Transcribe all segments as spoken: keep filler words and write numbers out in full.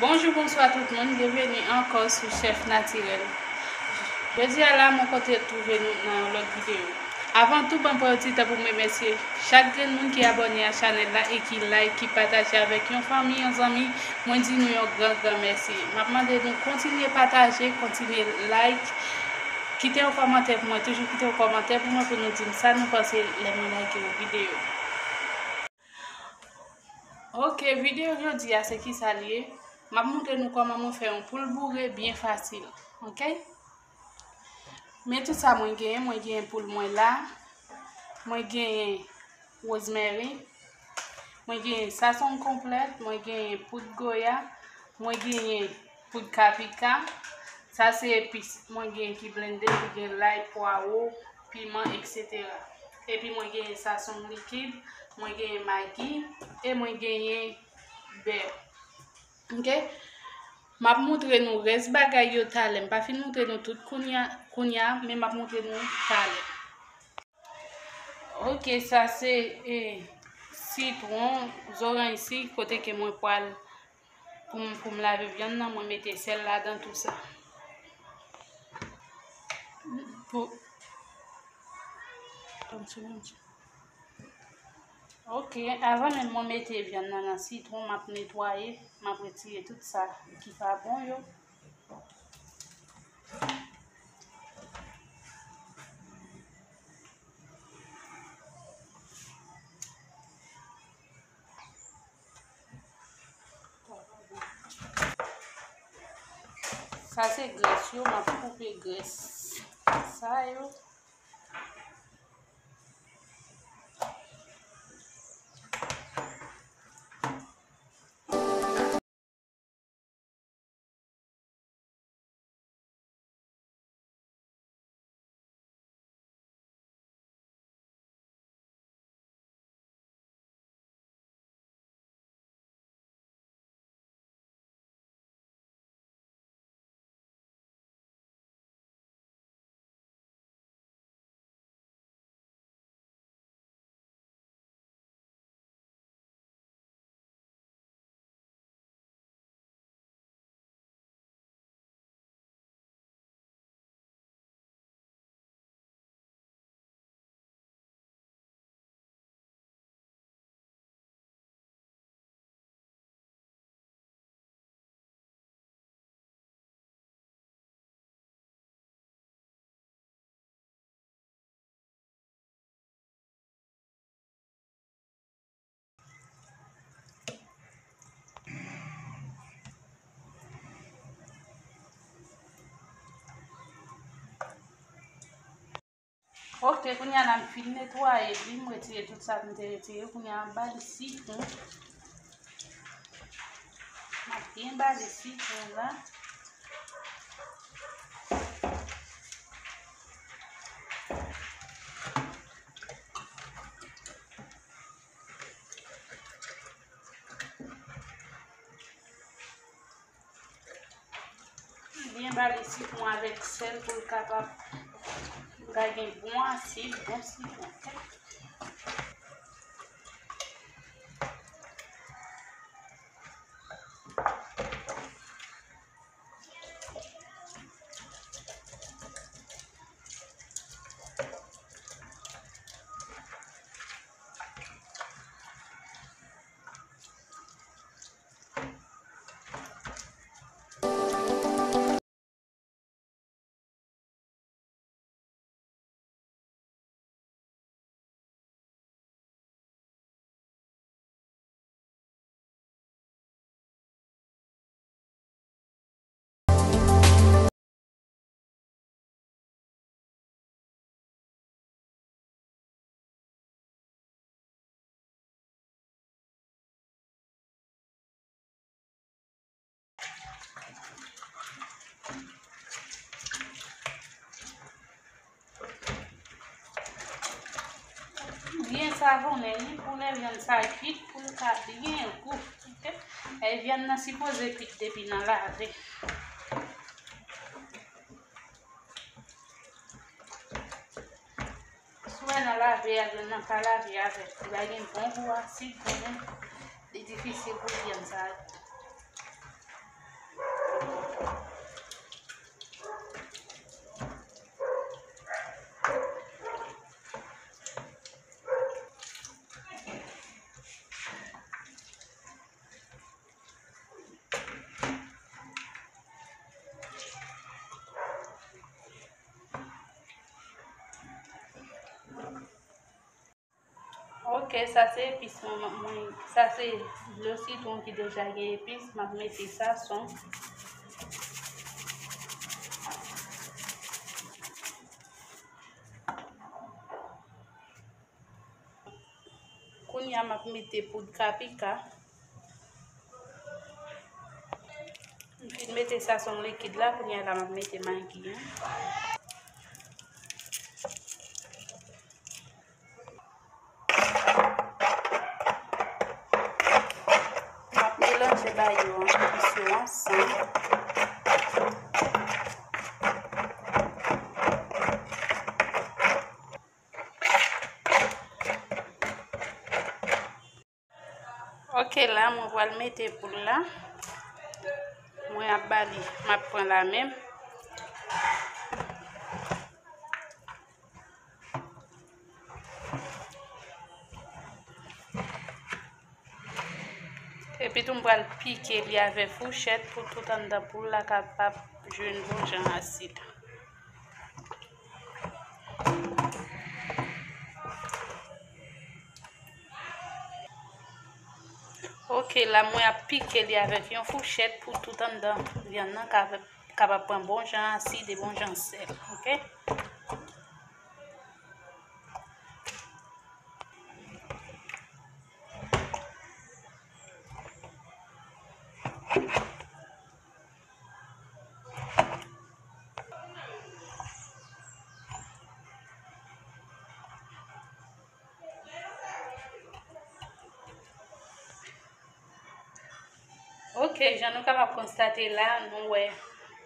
Bonjou, bonswa tout moun, byenveni ankò sou Chèf Natirèl. Jodi a la, mwen kontan retwouve nou nan yon lòt videyo. Avan tou, ban m pran yon ti tan pou m remèsye chak grenn moun ki abòne a chanèl la e ki like, ki pataje avèk yon fanmi, yon zanmi. Mwen di nou yon gran, gran mèsi. M ap mande nou kontinye pataje, kontinye like, kite yon kòmantè pou mwen, toujou kite yon kòmantè pou mwen pou nou di m sa nou panse lè mwen like yon videyo. Ok, videyo jodi a se kisa l ye? M ap montre nou kòman mwen fè yon poul boure byen fasil. Ok? Men tout sa mwen genyen, mwen genyen poul mwen la, mwen genyen rosemary, mwen genyen sasonm konplèt, mwen genyen poud goya, mwen genyen poud paprika. Sa se epis mwen genyen ki blende, ki gen lay, pwawo, piman, etsetera. Epi mwen genyen sasonm likid, mwen genyen magi, e mwen genyen bè. Ok? M ap montre nou rès bagay yo talè. M pa fin montre nou tout kounya, kounya, men m ap montre nou talè. Ok, sa se, eh, sitwon, zoranj si, kote ke mwen pral, pou m, pou m lave vyann nan, mwen mete sèl ladan tou sa. Pou, ok, avan menm mwen mete vyann nan nan sitwon, m ap netwaye, m ap retire tout sa ki pa bon yo. Sa se grès yo, m ap koupe grès sa yo. Ok, kounye a la m fin netwaye li, m retire tout sa m te retire. Kounye a m ba li sitwon. M ap byen ba li sitwon la. Byen bale sitwon avèk sèl pou l kapab gayen bon asid, bon sitwon. Byen savonnen wi pou lè vyann sa kwit, pou l ka byen gou. Ok? E vyann nan sipoze kwit depi nan lave. Si w wè nan lave a, vyann nan pa lave avèk li. Li gen bon gou asid, men li difisil pou vyann sa. Ok, sa se epis mwen, mwen, sa se dlo sitwon ki deja gen epis, m ap mete sason. Kounye a, m ap mete poud paprika. M fin mete sason likid la, kounye a la, m ap mete magi an. M ap melanje ba yo an, epis yo ansanm. Ok, la, mwen pral mete poul la. Mwen ap ba li, m ap pran la menm. Epi tou, m pral pike li avèk fouchèt pou tout anndan poul la kapab jwenn bon jan asid. Ok, la, mwen ap pike li avèk yon fouchèt pou tout anndan vyann nan ka, kapab pran bon jan asid e bon jan sèl. Ok? Ok, jan nou kapab konstate la, nou wè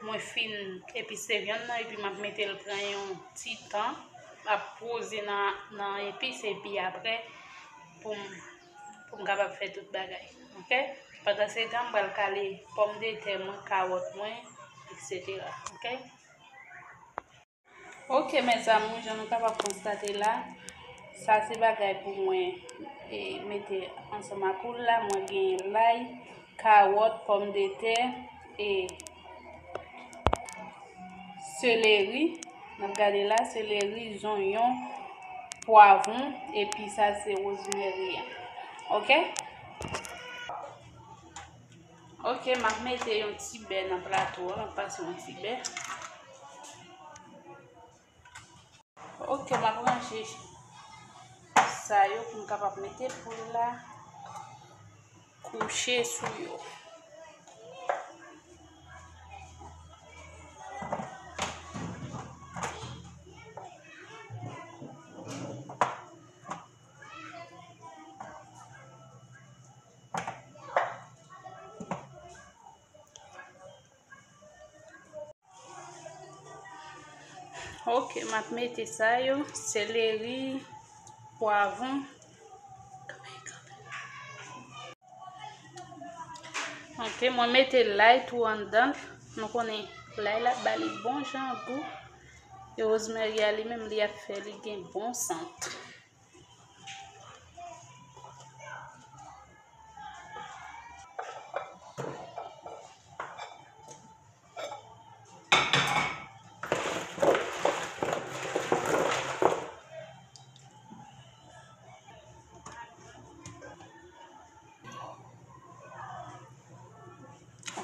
mwen fin epise vyann nan epi m ap mete l pran yon ti tan. M ap poze nan, nan epis epi apre pou m, pou m kapab fè tout bagay. Ok? Pandan se tan, m pral kale pòmdetè mwen, kawòt mwen, etsetera. Ok? Ok, mes amours, jan nou kapab konstate la, sa se bagay pou mwen, e, mete ansanm ak poul la. Mwen gen lay, kawòt, pòmdetè, e, seleri. N ap gade la, seleri, zonyon, pwavwon, epi sa se rosemary an. Ok? Ok, m ap mete yon ti bè nan plato a, m ap pase yon ti bè. Ok, m ap ranje sa yo pou m kapab mete poul la kouche sou yo. Ok, m ap mete sa yo, seleri, pwavwon. Ok, mwen mete lay tou anndan l. Nou konnen lay la ba li bon jan gou. E rosemary a li menm, li ap fè li gen bon sant.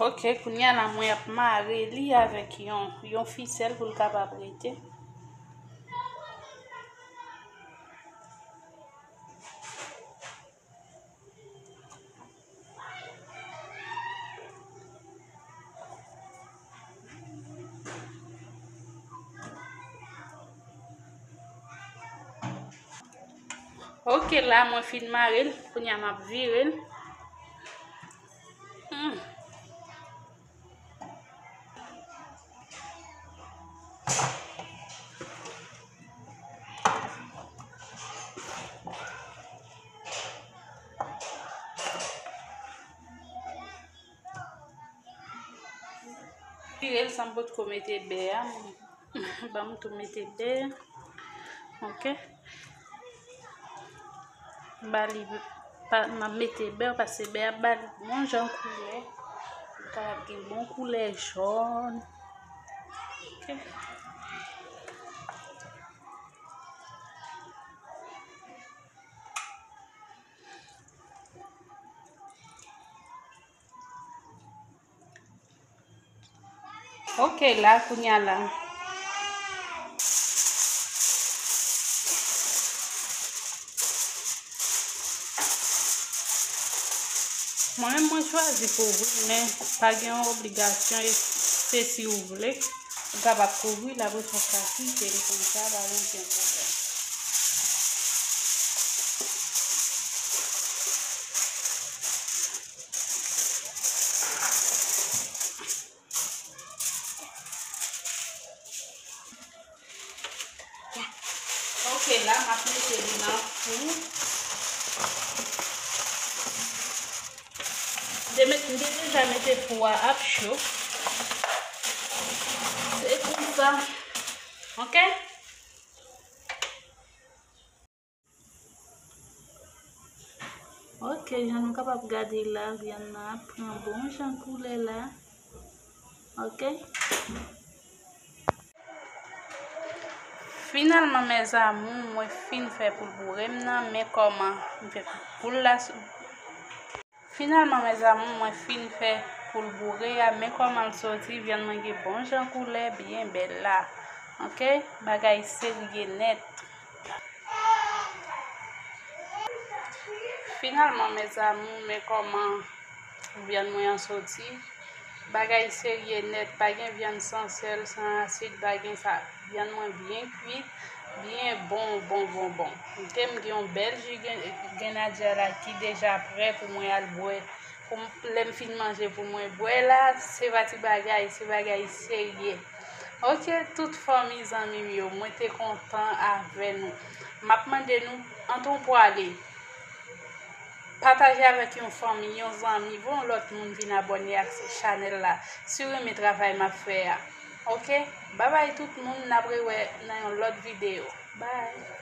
Ok, kounye a la, mwen ap mare li avèk yon, yon fisèl pou l kapab rete. Ok, la mwen fin mare l, kounye a m ap vire l. Hmm. Vire l san m potko mete bè a. Ban m tou mete bè. Ok. Ba li, pa, m ap mete bè paske bè a ba li bon jan koulè. Li kapab gen bon koulè jòn. Ok. Ok, la, kounya la. Mwen menm, mwen chwazi kouvri, men pa gen yon obligasyon, e se si ou vle, ou kapab kouvri l, apre sa, ou ka kite l konsa, pa gen okenn pwoblèm. Ok, la, m ap mete li nan fou. M te met, m te deja mete fou a ap cho. Se konsa. Ok? Ok, jan nou kapab gade la, vyann nan ap pran bon jan koulè la. Ok. Finalman, mes amours, mwen fin fè poul boure m nan, men kòman m fè poul la sou. Finalman, mes amours, mwen fin fè poul boure a, men kòman l soti, vyann mwen gen bon jan koulè, byen bèl la. Ok, bagay serye nèt. Finalman, mes amours, men kòman vyann mwen an soti. Bagay serye nèt, pa gen vyann san sèl, san asid, pa gen sa. Vyann mwen byen kwit, byen bon, bon, bon, bon. Ok, m gen yon bèl ji grenadya la ki deja prè pou mwen al bwè. Pou m, lè m fin manje pou mwen bwè la, se pa ti bagay, se bagay serye. Ok, tout fanmi zanmi m yo, mwen te kontan avè nou. M ap mande nou, antan w pwale, pataje avèk yon fanmi, yon zanmi, voye yon lòt moun vin abòne ak chanèl la, si w renmen travay m ap fè a. Ok? Babay tout moun, n ap rewè nan yon lòt videyo. Bye!